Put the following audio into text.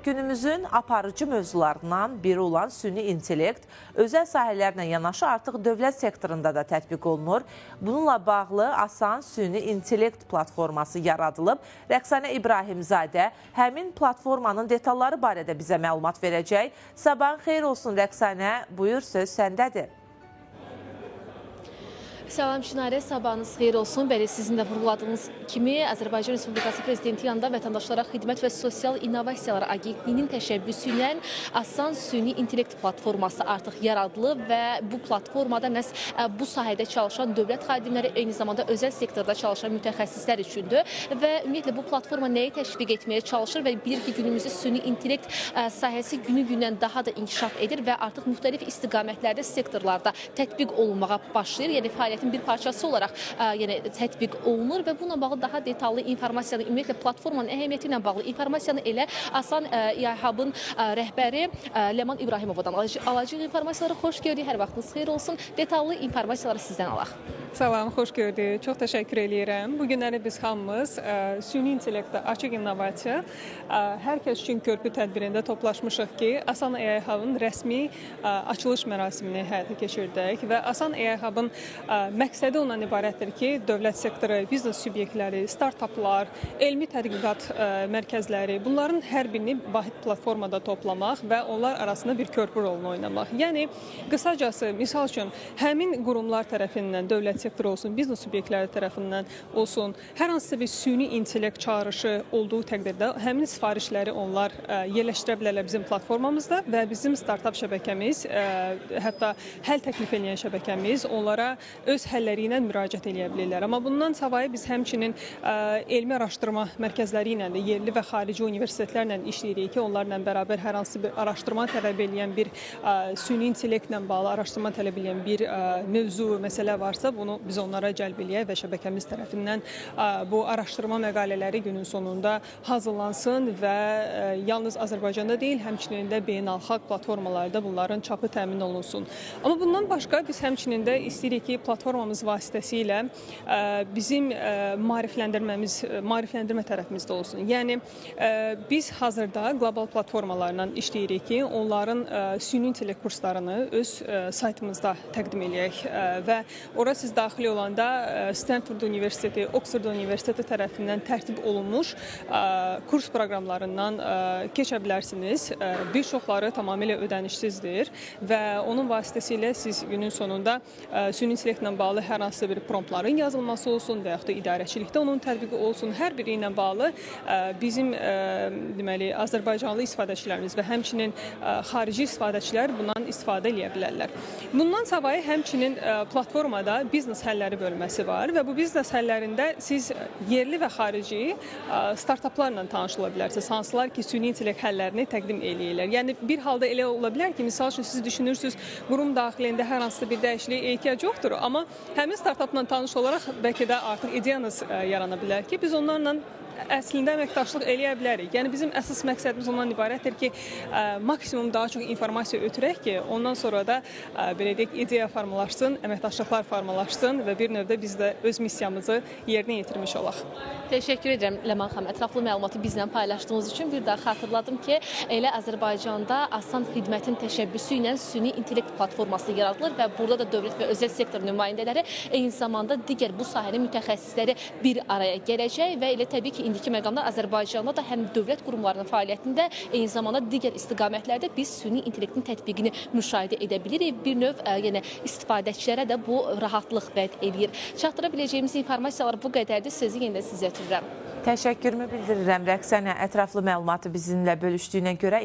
Günümüzün aparıcı mövzularından biri olan süni intellekt özəl sahələrlə yanaşı artıq dövlət sektorunda da tətbiq olunur. Bununla bağlı Asan Süni İntellekt platforması yaradılıb. Rəqsanə İbrahimzadə həmin platformanın detalları barədə bizə məlumat verəcək. Sabahın xeyir olsun Rəqsanə, buyur, söz səndədir. Salam Çinarə, sabahınız xeyir olsun. Bəli, sizin də vurğuladığınız kimi Azərbaycan Respublikası Prezidenti yanında Vətəndaşlara Xidmət və Sosial İnnovasiyalar Agentliyinin təşəbbüsü ilə Asan Süni İntellekt platforması artıq yaradılıb və bu platformada məhz bu sahədə çalışan dövlət xadimləri, eyni zamanda özəl sektorda çalışan mütəxəssislər üçündür. Və ümumiyyətlə bu platforma nəyi təşviq etməyə çalışır və bilir ki, günümüzdə süni intellekt sahəsi günü-gündən daha da inkişaf edir və artıq müxtəlif istiqamətlərdə, sektorlarda tətbiq olunmağa başlayır. Yəni fəaliyyətin bir parçası olaraq yəni tətbiq olunur və bununla bağlı daha detallı informasiyanı, ümumiyyətlə platformanın əhəmiyyəti ilə bağlı informasiyanı elə Asan AI Hub-ın rəhbəri Ləman İbrahimovadan alacağıq informasiyaları. Xoş gördük, hər vaxtınız xeyir olsun. Detallı informasiyaları sizdən alaq. Salam, xoş gördük. Çox təşəkkür eləyirəm. Bu günləri biz hamımız süni intellektdə açıq innovasiya hər kəs üçün körpü tədbirində toplaşmışıq ki, Asan AI Hub-ın rəsmi açılış mərasimini həyata keçirdək və Asan AI Hub-ın məqsədi ondan ibarətdir ki, dövlət sektoru, biznes subyektləri, startaplar, elmi tədqiqat mərkəzləri, bunların hər birini vahid platformada toplamaq və onlar arasında bir körpü rolunu oynamaq. Yəni, qısacası, misal üçün, həmin qurumlar tərəfindən, dövlət sektoru olsun, biznes subyektləri tərəfindən olsun, hər hansısa bir süni intellekt çağırışı olduğu təqdirdə həmin sifarişləri onlar yerləşdirə bilərlər bizim platformamızda və bizim startap şəbəkəmiz, hətta həll təklif edən şəbəkəmiz onlara öz həlləri ilə müraciət eləyə bilirlər. Amma bundan savayı biz həmçinin elmi araşdırma mərkəzləri ilə də, yerli və xarici universitetlərlə işləyirik ki, onlarla bərabər hər hansı bir araşdırma tələb eləyən bir süni intellektlə bağlı araşdırma tələb eləyən bir mövzu, məsələ varsa, bunu biz onlara cəlb eləyək və şəbəkəmiz tərəfindən bu araşdırma məqalələri günün sonunda hazırlansın və yalnız Azərbaycanda deyil, həmçinin də beynəlxalq platformalarda bunların çapı təmin olunsun. Amma bundan başqa biz həmçinin də istəyirik ki, platformamız vasitəsilə bizim maarifləndirmə tərəfimizdə olsun. Yəni, biz hazırda qlobal platformalarla işləyirik ki, onların süni intellekt kurslarını öz saytımızda təqdim eləyək və ora siz daxil olanda Stanford Universiteti, Oxford Universiteti tərəfindən tərtib olunmuş kurs proqramlarından keçə bilərsiniz. Bir çoxları tamamilə ödənişsizdir və onun vasitəsilə siz günün sonunda süni intellektlə bağlı hər hansı bir promptların yazılması olsun və yaxud da idarəçilikdə onun tətbiqi olsun, hər biri ilə bağlı bizim deməli, azərbaycanlı istifadəçilərimiz və həmçinin xarici istifadəçilər bundan istifadə eləyə bilərlər. Bundan savayı həmçinin platformada biznes həlləri bölməsi var və bu biznes həllərində siz yerli və xarici startaplarla tanış ola bilərsiniz, hansılar ki, süni intellekt həllərini təqdim eləyirlər. Yəni, bir halda elə ola bilər ki, misal üçün, siz düşünürsünüz, qurum daxilində hər hansısa bir dəyişikliyə ehtiyac yoxdur, amma həmin startapla tanış olaraq bəlkə də artıq ideyanız yarana bilər ki, biz onlarla əslində əməkdaşlıq eləyə bilərik. Yəni, bizim əsas məqsədimiz ondan ibarətdir ki, maksimum daha çox informasiya ötürək ki, ondan sonra da belə deyək, ideya formalaşsın, əməkdaşlıqlar formalaşsın və bir növdə biz də öz missiyamızı yerinə yetirmiş olaq. Təşəkkür edirəm Ləman xanım, ətraflı məlumatı bizlə paylaşdığınız üçün. Bir daha xatırladım ki, elə Azərbaycanda Asan Xidmətin təşəbbüsü ilə süni intellekt platforması yaradılır və burada da dövlət və özəl sektor nümayəndələri, eyni zamanda digər bu sahənin mütəxəssisləri bir araya gələcək və elə təbii ki, indiki məqamda Azərbaycanda da həm dövlət qurumlarının fəaliyyətində, eyni zamanda digər istiqamətlərdə biz süni intellektin tətbiqini müşahidə edə bilirik. Bir növ yəni istifadəçilərə də bu rahatlıq vəd eləyir. Çatdıra biləcəyimiz informasiyalar bu qədərdir. Sözü yenə də sizə ötürürəm. Təşəkkürümü bildirirəm Rəqsanə, ətraflı məlumatı bizimlə bölüşdüyünə görə.